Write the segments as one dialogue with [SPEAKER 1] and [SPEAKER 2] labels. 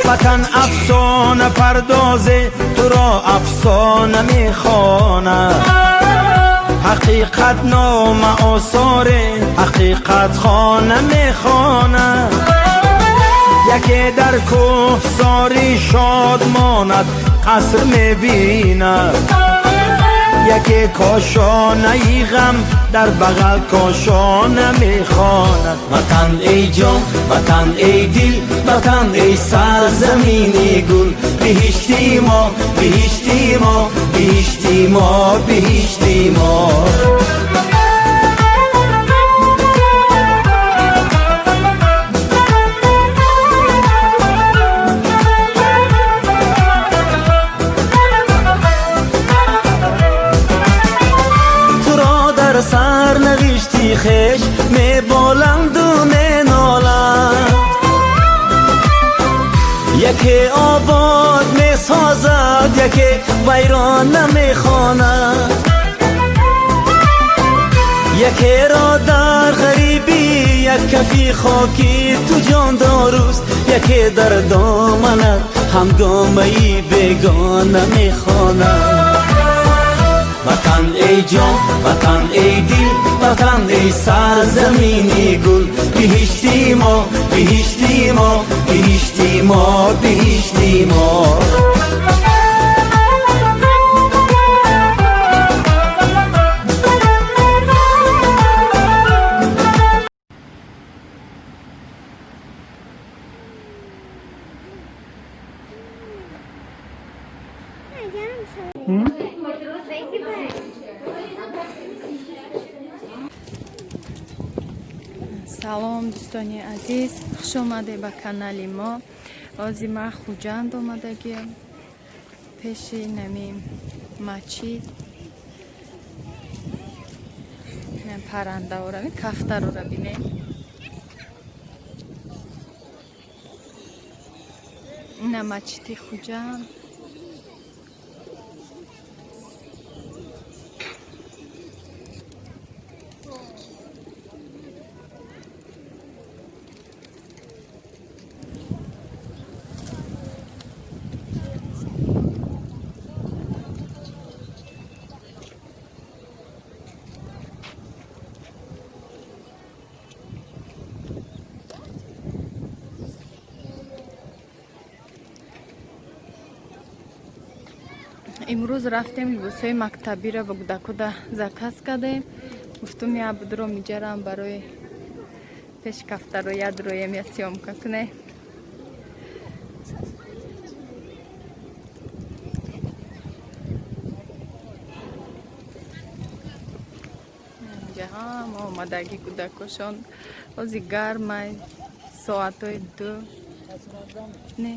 [SPEAKER 1] Ватан афсона пардозе, туро афсона мехонад. Ҳақиқат нома осоре, ҳақиқат хона мехонад. Яке дар кӯҳсорӣ шод монад, қаср мебинад, яке кошонаи ғам дар бағал кошона мехонад. Ватан, эй ҷон, ватан, эй дил, ватан, эй сарзамини гул, биҳишти мо, биҳишти мо, биҳишти мо, биҳишти мо. Туро дар сарнавишти хеш меболанду меноланд. Яке обод месозад, яке вайрон намехонад. Якеро дар ғарибӣ як кафи хоки ту ҷон доруст, яке дар доманат ҳангомаи бегона мехонад. Ватан, эй ҷон, ватан, эй дил, ватан, эй сарзамини гул, биҳишти мо, биҳишти мо, биҳишти мо, биҳишти мо.
[SPEAKER 2] Салом, дӯстони азиз, хуш омадед ба канали мо. Ҳозир ман Хуҷанд омадагиам, пеши нами масҷид. Паррандаора, кафтарора бинем. Ина масҷиди Хуҷанд. Имрӯз рафтем, либосҳои мактабиро ба кӯдакода заказ кардем. Гуфтум, я будро миҷарам барои пеши кафтаро ядроем, я съёмка кунем. Инҷа ҳама омадагӣ, кӯдакошон. Ҳози гармай, соатҳои 2 не.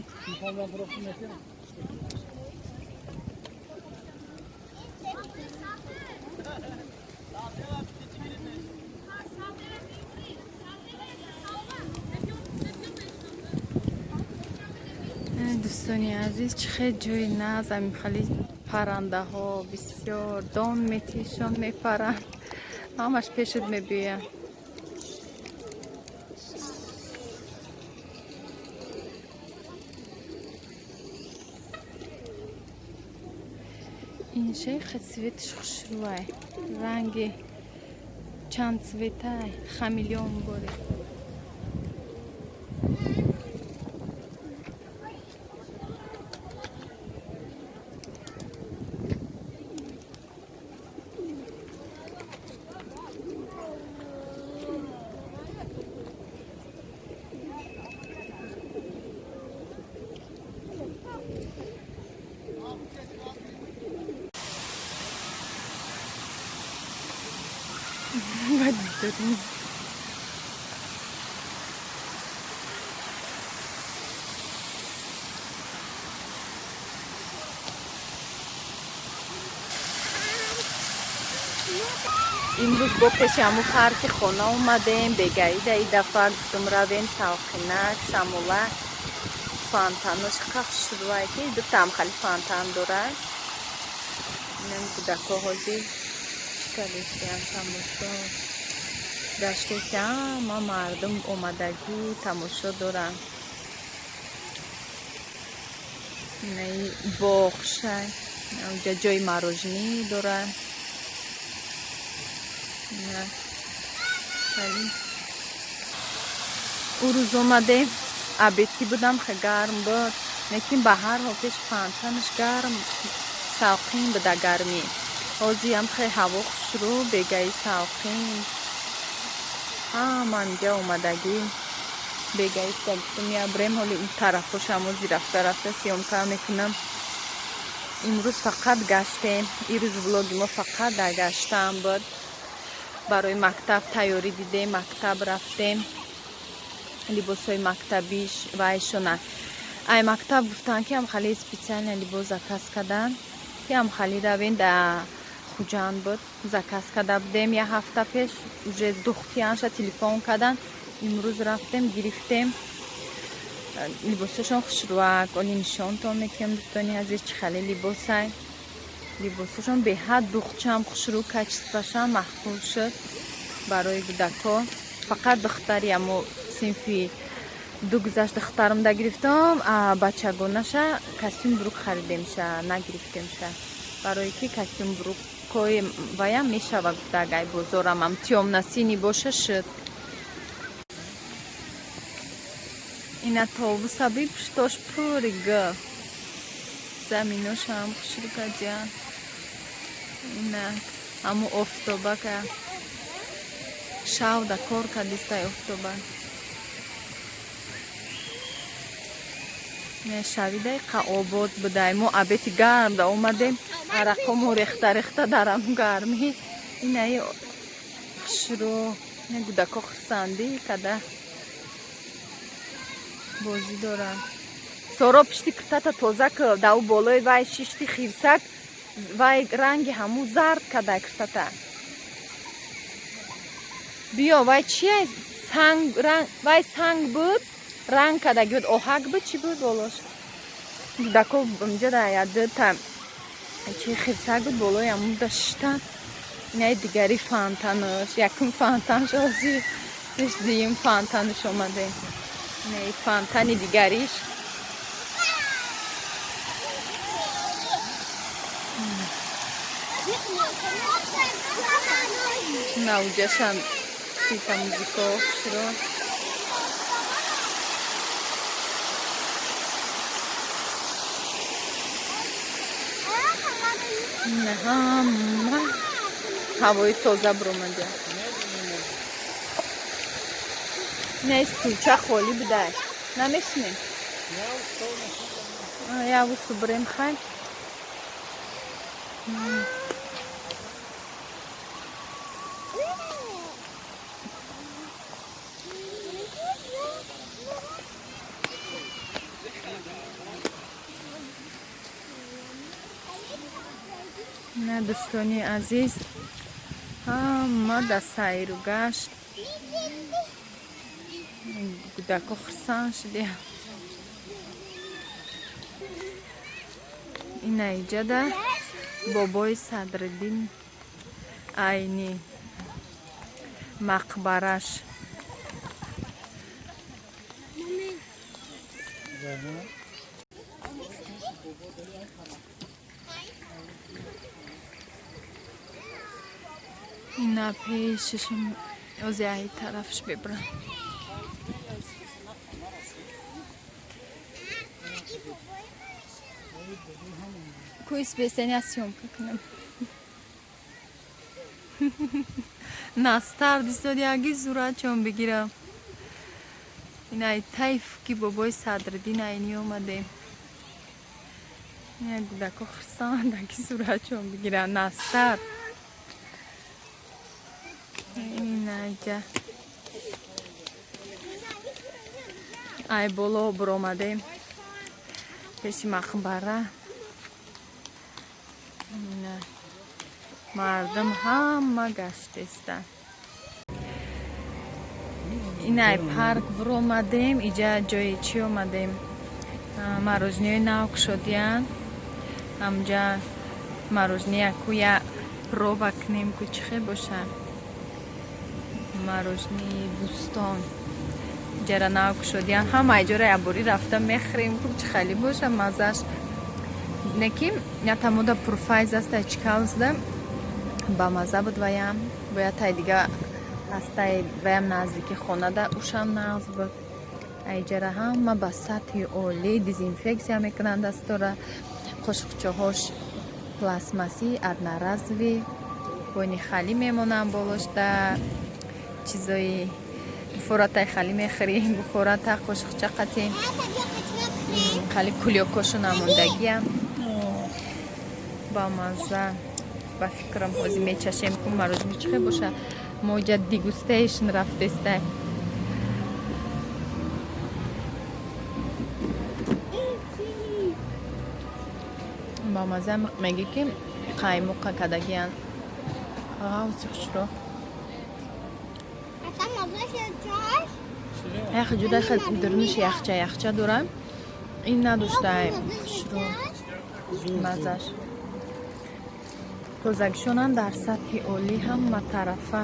[SPEAKER 2] Дӯстони азиз, чӣ хел ҷои наз! Ами хали паррандаҳо бисёр, дон метишон, мепаранд, ҳамаш пешат мебиёянд. Ин шайхи цветш хушрӯай, ранги чанд цветай, хамелеон боре. Баддурин. Имрӯз бо пеши ҳамун парки хона омадем. Бегаида и дафъа гуфтум, равем салқинак, шамолак. Фонтанош ха хушрӯай, ки дутаам хали фонтан дорад. Инам кӯдако ҳозир чӣ кардестиям, тамошо гаштеси. Ҳама мардум омадагӣ, тамошо доранд. Инаи боғшай, уҷа ҷои мороженое дора. Ина ӯ рӯз омадем, обед ӣ будам, хе гарм буд, лекин ба ҳар ҳол пеши фонтанаш гарм салқин буда гармӣ. Ҳозиам хе ҳаво хушрӯ, бегаи салқин. Ҳама инҷа омадагӣ. Бегаи гуфтам я брем, ҳоли ун тарафошам ози рафта рафта съёмка мекунам. Имрӯз фақат гаштем. Ирӯз влоги мо фақат дар гаштан буд. Барои мактаб тайёрӣ дидем, мактаб рафтем. Либосҳои мактабиш вайшона. Ай мактаб гуфтанд, ки ҳамхали специально либос заказ карданд, ки ҳамхали равем, да Хуҷанд буд. Заказ карда будем як ҳафта пеш, уже духтиянша телефон карданд. Имрӯз рафтем, гирифтем. Либосашон хушрӯак, оли нишонтон метиҳам, дӯстони азиз, чӣ хеле либосай. Либосашон беҳад духчам хушрӯ, качество шам маъқул шуд барои кӯдакҳо. Фақат духтари амо синфи ду гузашт духтарам да гирифтам, а бачагонаша костюм брюк харидемша, нагирифтемша. Барое ки костюм брюк ҳои ваям мешава гуфта, агай бозорамам тёмно-синий боша шуд. Ина тобуса би, пуштош пури гул. Заминошам хушрӯ кадиян. Ина ҳаму офтобака шавда кор кардистай офтоба. Шавидай қа обод будай. Мо обед и гарм да омадем, арақомо рехта рехта дар ҳаму гармӣ. Инаи хушрӯ, гудако хурсандӣ када бозӣ доранд. Соро, пишти киртата тоза ку, да ӯ болои вай шишти хирсак, вай ранги ҳаму зард кадай киртата. Биё, вай чия? Санг ранг, вай санг буд, ранг кадаги буд, оҳак буд, чӣ буд болош? Гудако инҷа да ядта чи хирсак буд, болои ҳаму да шиштан. Инаи дигари фонтанаш, якум фонтанш ози, дуюм фонтанаш омадем. Инаи фонтани дигариш. Навҷашам сита музико хушро. Ина ҳама ҳавои тоза биромадия. Инаи стулча холӣ будай. Намешинем? Явусу бирем, хай. На, дӯстони азиз, ҳама дар сайру гашт, кӯдако хурсанд шудия. Ина иҷада бобои Садриддин Айнӣ мақбараш. Ина пешашм ози ай тарафш бибрам. Куис бесени съёмка кунам. Настар дистоди аги сурат чон бигирам. Ина тайф ки бобои Садриддин Айнӣ омадем. Ина гудако хурсанд аги сурат чон бигирам. Настар. Инаҷа. Ай боло биромадем. Пеши мақбара. Ина мардум ҳама гаштестанд. Инай парк биромадем, иҷа ҷои чӣ омадем? Мороженое ҳои нав кушодиянд. Ҳамҷа мороженое яку я проба кунем, ку чӣ хел бошад. Мороженое Бӯстон. Иҷара нав кушодиянд. Ҳама иҷора якборӣ рафта мехӯрем, ку чӣ хеле боша маззаш. Неки ятамода пурфайз аста Чкаловсда ба маза буд, ваям бояд тай дига ҳастай, ваям наздики хонада, ушам нағз буд. Айҷара ҳама ба сатҳи олӣ дезинфексия мекунанд дастора, қошуқчаҳош пластмассӣ, одноразовый, бойни халӣ мемонанд, болошда чизои буфоратай халӣ мехӯрӣ, буфората қошуқча қати хали кулёкошо намондагиям ба мазза. Ба фикрам, ҳозир мечашем ку мороженое чихе боша. Мо иҷа дегустейшн рафтестай. Ба мазза, мегӣ ки қаймоқа кардагиян, ғавси хушро.
[SPEAKER 3] А там мазаша чаш?
[SPEAKER 2] Ях ҷуда хел дурниш яхча яхча дора, ин надоштай хушро маззаш. Тозагишонам дар сатҳи олӣ ҳама тарафа.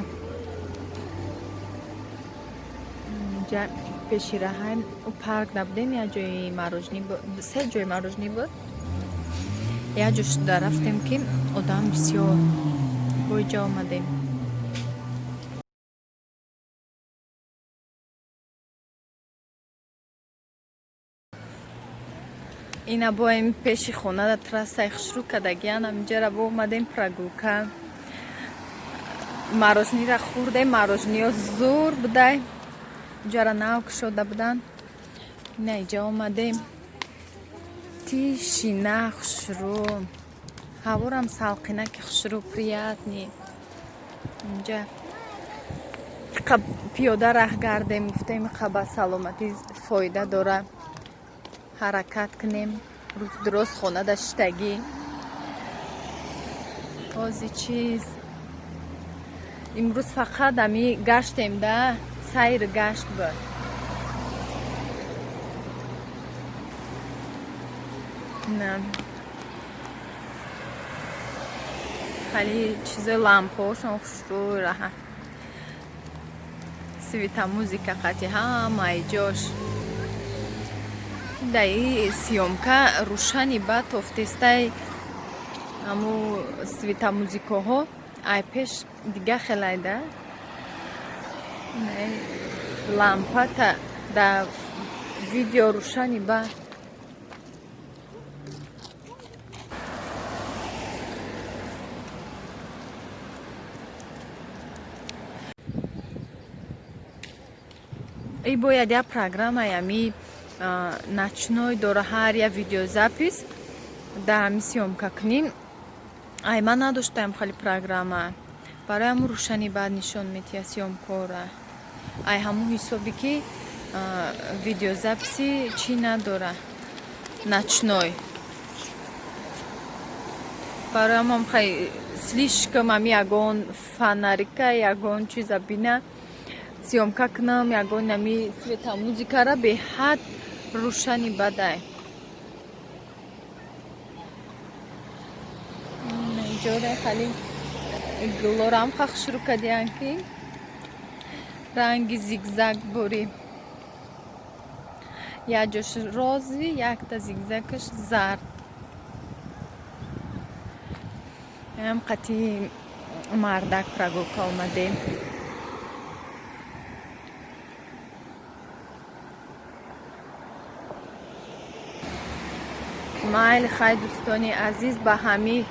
[SPEAKER 2] Инҷа пеши раҳай у парк набудем, як ҷои мороженое, се ҷои мороженое буд, як ҷо шуда рафтем, ки одам бисёр, бо иҷа омадем. Ина боем пеши хонада трассаи хушрӯ кардагиян, ҳаминҷара бо омадем прогулка, мороженое ра хӯрдем. Мороженое ё зур будай, инҷара нав кушода буданд. Ина иҷа омадем, тишина, хушрӯ, ҳаворам салқинаки хушрӯ, приятный. Инҷа пиёда раҳ гардем, гуфтем иқа ба саломатӣ фоида дора, ҳаракат кунем. Рӯз дуроз хонада шиштагӣ. Ҳози чиз имрӯз фақат ами гаштем да, сайр гашт буд. На хали чизои лампаошон хушрӯй, раҳа светомузыка қати ҳамаи ҷош. Даи съёмка рӯшани ба тофтестай, ҳаму светомузыка ҳо ай пеш дига хелайда лампата да видео рӯшани ба. И бояд як программаи ами ночной дора, ҳар як видеозапись да ҳами съёмка кунем. Ай ман надоштаям хали программа, барои ҳамун рӯшани баъд нишон метиҳад съёмка ора. Ай ҳамун ҳисобе ки видеозапись и чӣ надора, ночной. Барои ҳамон хай слишком ами ягон фонарика, ягон чиза бина съёмка кунам, ягон ами светомузыка ра беҳад рӯшани бадай. Иҷора хали гулорам хах шурӯъ кардиян, ки ранги зигзаг бурӣ, як ҷош розовый, якта зигзагаш зард. Ам қати мардак прогулка омадем. Майли, хай, дӯстони азиз, ба ҳамин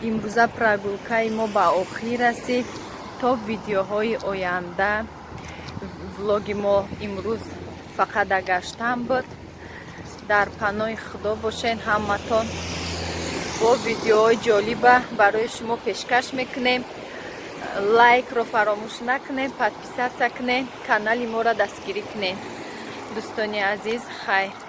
[SPEAKER 2] имрӯза прогулка и мо ба охир расид. То видеоҳои оянда. Влоги мо имрӯз фақат гаштан буд. Дар паноҳи Худо бошен ҳаматон. Бо видеоҳои ҷолиба барои шумо пешкаш мекунем. Лайкро фаромӯш накунед, подписаться кунед, канали моро дастгирӣ кунед, дӯстони азиз. Хайр.